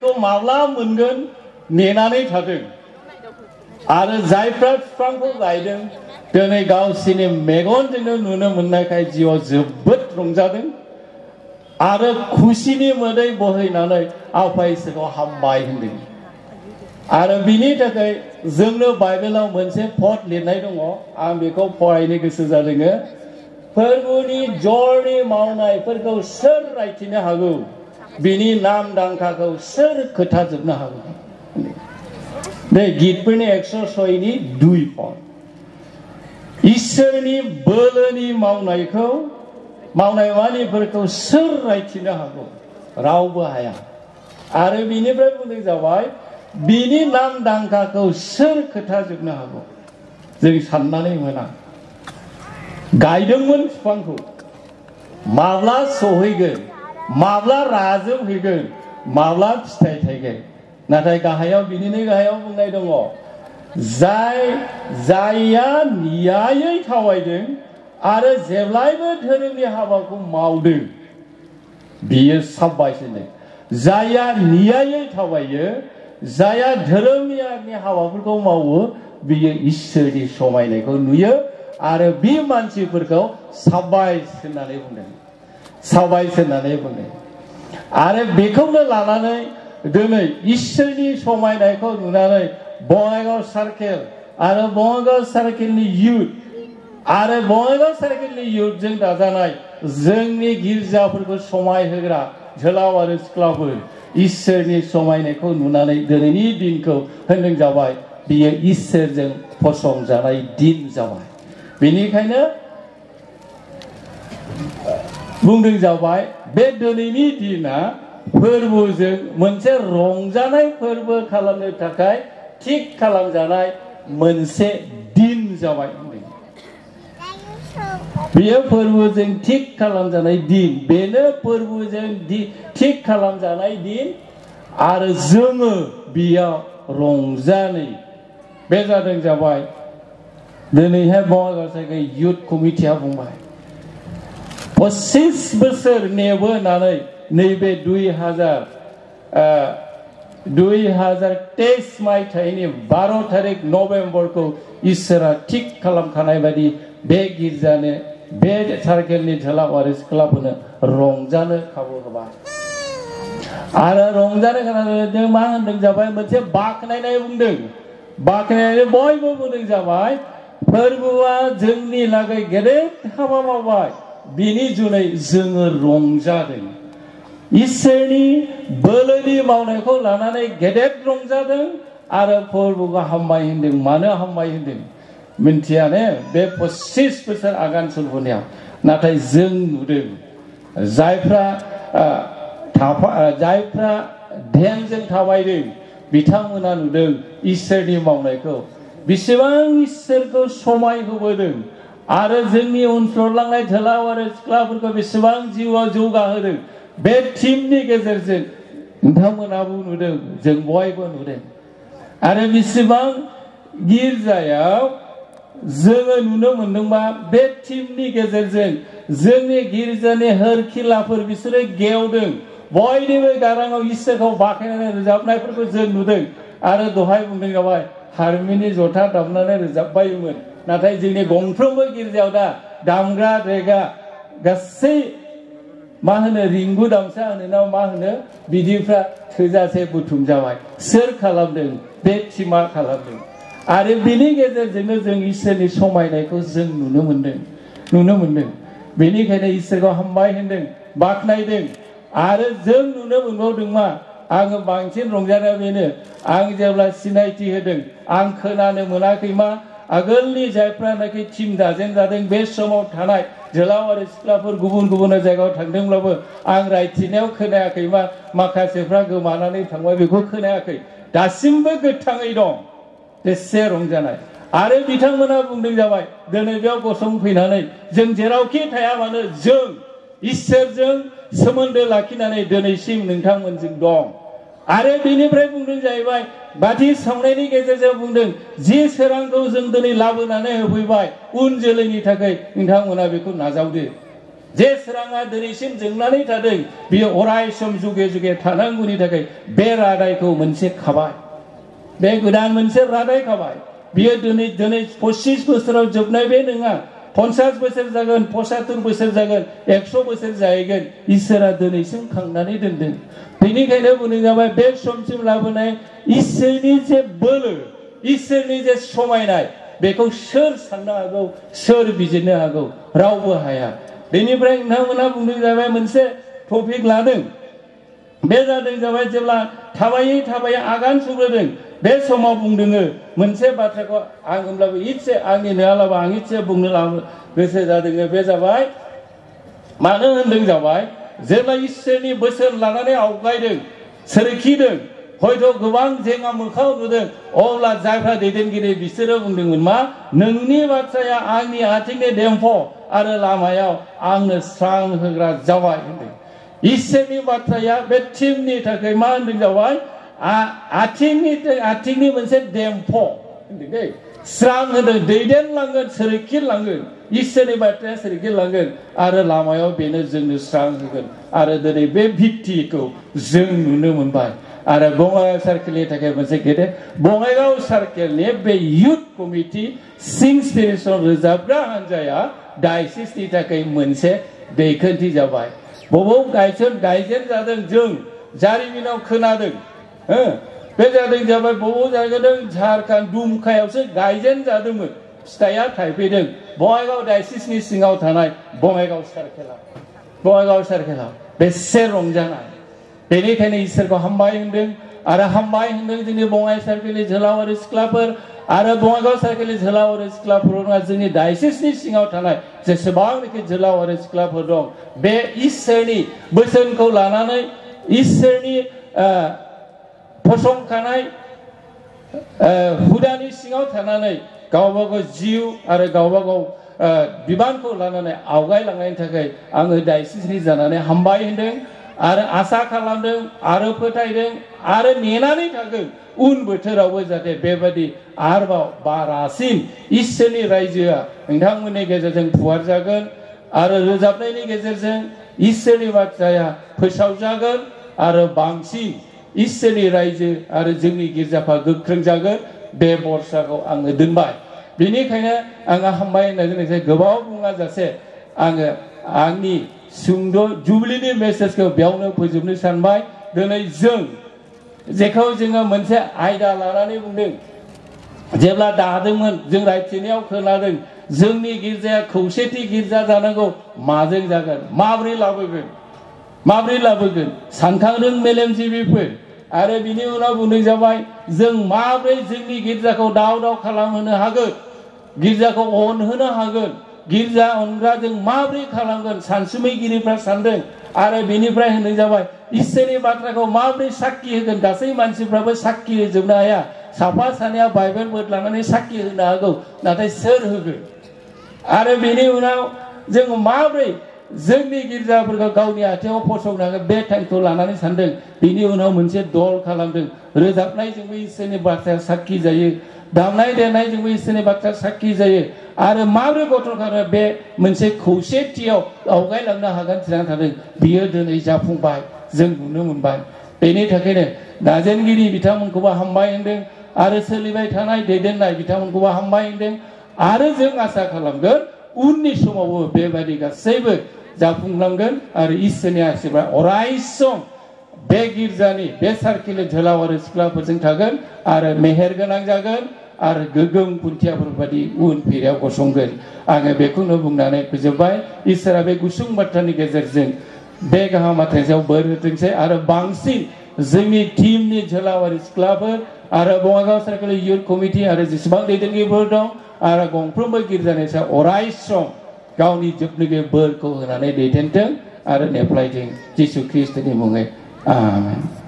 खौ माब्ला मोनगोन नेनानै थादों आरो जायफ्रा बिफांखौ गायदों दिनै गावसिनि मेगनजोंनो नुनो मोननायखाय जिउआव जोबोद रंजादों आरो खुसिनि मोदै बोहैनानै आफा इसोरखौ हामबाय होनदों आरो बिनि थाखाय जोंनो बाइबेलाव मोनसे पद लिरनाय दङ आं बेखौ फरायनो गोसो जादों फोरबोनि जरनि मावनायफोरखौ सोर रायथिनो हागौ बिनि नामदांखाखौ सोर खोथाजोबनो हागौ बे गितफोरनि 106नि 2 पद इसोरनि बोलोनि मावनाय मानिफोरखौ सोर रायथिनो हागौ रावबो हाया आरो बिनिफ्राय बुंनाय जाबाय बिनि नामदांखाखौ सोर खोथाजोबनो हागौ जों साननानै मोना गायदोंमोन बिफांखौ माब्ला सहैगोन माब्ला राजोबहैगोन माब्ला फिथाइ थायगोन नाथाय गाहायाव बिनिनो गाहायाव बुंनाय दङ जायया नियायै थावायदों आरो जेब्लायबो धोरोमनि हाबाखौ मावदों बियो साबायसिनो जायया नियायै थावायो जायया धोरोमनि हाबाफोरखौ मावो बियो इसोरनि समायनायखौ नुयो आरो बे मानसिफोरखौ साबायस होननानै बुंदों आरो बेखौनो लानानै दिनै इसोरनि समायनायखौ नुनानै बङाइगाव सार्केल आरो बङाइगाव सार्केलनि इयुथ आरो बङाइगाव सार्केलनि इयुथजों दाजानाय जोंनि गिर्जाफोरखौ समायहोग्रा जोलाव आरो सिख्लाफोर इसोरनि समायनायखौ नुनानै दिनैनि दिनखौ होनदों जाबाय बियो इसोरजों फसंजानाय दिन जाबाय बेनिखायनो बुंदों जाबाय बे दिनैनि दिना फोरबोजों मोनसे रंजानाय फोरबो खालामनो थाखाय थिक खालामजानाय मोनसे दिन जाबाय बेयो फोरबोजों थिक खालामजानाय दिन बेनो फोरबोजों थिक खालामजानाय दिन आरो जोङो बेयाव रंजानाय बे जादों जाबाय दिनैहाय बङाइगाव जायगायाव इयुथ कमिटिया बुंबाय 25 बोसोर नेबोनानै नैबे 2023 मायथाइनि 12 तारिख नभेम्बरखौ इसोरा थिक खालामखानाय बायदि बे गिर्जानो बे सार्केलनि जोलाव आरो सिख्लाफोरनो रंजानो खाबु होबाय आरो रंजानो खोनादों मा होनदों जाबाय मोनसे बाख्नायनाय बुंदों बाख्नायनाय बयबो बुंदों जाबाय फोरबोआ जोंनि लागै गेदेर हाबा मावबाय बिनि जुनै जोङो रंजादों इसोरनि बोलोनि मावनायखौ लानानै गेदेर रंजादों आरो फोरबोखौ हामबाय होनदों मानो हामबाय होनदों मिन्थियाने बे 25 बोसोर आगान सुरबोनायाव नाथाय जों नुदों जायफ्रा ध्यानजों थाबायदों बिथांमोना नुदों इसोरनि मावनायखौ बेसेबां इसोरखौ समाय होबोदों आरो जोंनि उनसरलांनाय जोलाव आरो सिख्लाफोरखौ बेसेबां जिउआव जौगाहोदों बे टीमनि गेजेरजों नोंथांमोनाबो नुदों जों बयबो नुदों आरो बेसेबां गिर्जायाव जोङो नुनो मोनदोंबा बे टीमनि गेजेरजों जोंनि गिर्जानि हरखिलाफोर बिसोरो गेवदों बयनिबो गाराङाव इसोरखौ बाख्नायनानै रोजाबनायफोरखौ जों नुदों आरो दहाय बुंदों जाबाय हारमोनि जथा दामनानै रोजाबबायोमोन नाथाय जोंनि गंफ्रोमबो गिर्जायाव दा दामग्रा देग्रा गासै मा होनो रिंगु दामसा होनो ना मा होनो बिदिफ्रा थोजासे बुथुम जाबाय सोर खालामदों बे टीमा खालामदों आरो बिनि गेजेरजोंनो जों इसोरनि समायनायखौ जों नुनो मोनदों बेनिखायनो इसोरखौ हामबाय होनदों बाख्नायदों आरो जों नुनो मोनबावदों मा आङो बांसिन रंजानाया बेनो आं जेब्ला सिनायथि होदों आं खोनानो मोनाखै मा आगोलनि जायफ्रानाखि टीम दाजेन जादों बे समाव थानाय जोलाव आरो सिख्लाफोर गुबुन गुबुन जायगायाव थांदोंब्लाबो आं रायथिनायाव खोनायाखै मा माखासेफ्रा गोमानानै थांबाय बेखौ खोनायाखै दासिमबो गोथाङै दं बेसे रंजानाय आरो बिथांमोना बुंदों जाबाय दिनै बेयाव गसंफैनानै जों जेरावखि थाया मानो जों इसोरजों सोमोन्दो लाखिनानै दिनैसिम नोंथांमोनजों दं आरो बेनिफ्राय बुंदों जाहैबाय बाथि सावनायनि गेजेरजों बुंदों जि सोरांखौ जों दिनै लाबोनानै होफैबाय उन जोलैनि थाखाय नोंथांमोना बेखौ नाजावदो जे सोराङा दिनैसिम जोंनानै थादों बियो अराय सम जुगे जुगे थानांगौनि थाखाय बे रादायखौ मोनसे खाबाय बे गोदान मोनसे रादाय खाबाय बियो दिनै 25 बोसोराव जोबनाय बे नङा 50 बोसोर जागोन 75 बोसोर जागोन 100 बोसोर जाहैगोन इसोरा दिनैसिम खांनानै दोनदों बेनिखायनो बुंनाय जाबाय बे समसिम लाबोनाय इसोरनि जे बोलो इसोरनि जे समायनाय बेखौ सोर साननो हागौ सोर बिजिरनो हागौ रावबो हाया बेनिफ्राय नोंथांमोना बुंदों जाबाय मोनसे टपिक लादों बे जादों जाबाय जेब्ला थाबायै थाबायै आगान सुरबोदों बे समाव बुंदोङो मोनसे बाथ्राखौ आं होनब्लाबो इसे आंनि नङाब्लाबो आं इसे बुंनो गोसो जादों बे जाबाय मानो होनदों जाबाय जेब्ला इसोरनि बोसोन लानानै आवगायदों सोरखिदों हयथ' गोबां जेंना मोखाङाव नुदों अब्ला जायफ्रा दैदेनगिरि बिसोरो बुंदोंमोन मा नोंनि बाथ्राया आंनि आथिंनि देंखो आरो लामायाव आंनो स्रां होग्रा जाबाय होनदों इसोरनि बाथ्राया बे टिमनि थाखाय मा होनदों जाबाय आथिंनि मोनसे देंखो होनदों दै स्रां होदों दैदेनलांगोन सोरखिलांगोन इसोरनि बाथ्राया सोरखिलांगोन आरो लामायाव बेनो जोंनो स्रां होगोन आरो दिनै बे भित्तिखौ जों नुनो मोनबाय आरो बङाइगाव सार्केलनि थाखाय मोनसे गेदेर बङाइगाव सार्केलनि बे इयुथ कमिटि सिंस्पिरेशन रोजाबग्रा हान्जाया डायसिसनि थाखाय मोनसे दैखोनथि जाबाय बबाव गायजेन जादों जों जारिमिनाव खोनादों बे जादों जाबाय बबाव जादों झारखन्ड दुमकायावसो गायजेन जादोंमोन फिथाइया थाइफैदों बङाइगाव डायसिसनि सिङाव थानाय बङाइगाव सार्केलाव बेसे रंजानाय बेनिखायनो इसोरखौ हामबाय होनदों आरो हामबाय होनदों जोंनि बङाइ सार्केलनि जोलावारि सिख्लाफोर आरो बङाइगाव सार्केलनि जोलावारि सिख्लाफोर नङा जोंनि डायसिसनि सिङाव थानाय जेसेबांनाखि जोलावारि सिख्लाफोर दं बे इसोरनि बोसोनखौ लानानै इसोरनि फसंखानाय हुदानि सिङाव थानानै गावबा गाव जिउ आरो गावबा गाव बिबानखौ लानानै आवगायलांनायनि थाखाय आङो डायसिसनि जानानै हामबाय होनदों आरो आसा खालामदों आरो फोथायदों आरो नेनानै थागोन उन बोथोरावबो जाहाथे बेबायदि आरोबाव बारासिन इसोरनि रायजोआ नोंथांमोननि गेजेरजों फुवार जागोन आरो रोजाबनायनि गेजेरजों इसोरनि बाथ्राया फोसावजागोन आरो बांसिन इसोरनि रायजो आरो जोंनि गिर्जाफा गोख्रों जागोन बे बर्साखौ आङो दोनबाय बेनिखायनो आङो हामबाय होननानै गोबाव बुङा जासे आङो आंनि सुंद' जुबिलीनि मेसेजखौ बेयावनो फोजोबनो सानबाय दिनै जों जेखौ जोङो मोनसे आयदा लानानै बुंदों जेब्ला दादोंमोन जों रायथिनायाव खोनादों जोंनि गिर्जाया खौसेथि गिर्जा जानांगौ माजों जागोन माबोरै लाबोगोन सानखांदों मेलेमजिबिफोर आरो बिनि उनाव बुंदों जाबाय जों माबोरै जोंनि गिर्जाखौ दाव खालामहोनो हागोन गिर्जाखौ अनहोनो हागोन गिर्जा अनग्रा जों माबोरै खालामगोन सानसुमैगिरिफ्रा सानदों आरो बेनिफ्राय होनदों जाबाय इसोरनि बाथ्राखौ माबोरै साखि होगोन गासै मानसिफ्राबो साखि होजोबनो हाया साफा सानैया बाइबेल लानानै साखि होनो हागौ नाथाय सोर होगोन आरो बेनि उनाव जों माबोरै जोंनि गिर्जाफोरखौ गावनि आथिङाव फसंनो हागोन बे टाइमखौ लानानै सानदों बेनि उनाव मोनसे दल खालामदों रोजाबनायजोंबो इसोरनि बाथ्राया साखि जायो दामनाय देनायजोंबो इसोरनि बाथ्राया साखि जायो आरो माबोरै गथ'फोरा बे मोनसे खौसेथियाव आवगायलांनो हागोन थिरांथा थादों बियो दिनै जाफुंबाय जों नुनो मोनबाय बेनि थाखायनो नाजेनगिरि बिथांमोनखौबो हामबाय होनदों आरो सोलिबाय थानाय दैदेननाय बिथांमोनखौबो हामबाय होनदों आरो जों आसा खालामगोन उननि समावबो बेबायदि गासैबो जाफुंलांगोन आरो इसोरनि आशीर्बाद अराय सम बे गिर्जानि बे सार्केलनि जोलावारि सिख्लाफोरजों थागोन आरो मेहेर गोनां जागोन आरो गोगोम खुन्थियाफोर बायदि उन फिरायाव गसंगोन आङो बेखौनो बुंनानै फोजोबबाय इसोरा बे गुसुं बाथ्रानि गेजेरजों बे गाहाम बाथ्रानि सायाव बोर होथोंसै आरो बांसिन जोंनि टीमनि जोलावारि सिख्लाफोर आरो बङाइगाव सार्केल इयुथ कमिटि आरो जेसेबां दैदेनगिरिफोर दं आरो गंफ्रोमबो गिर्जानि सायाव अराय सम गावनि जोबनोगैयै बोरखौ होनानै दैदेनथों आरो नेफ्लायथों जिसु ख्रिस्टनि मुङै आमेन।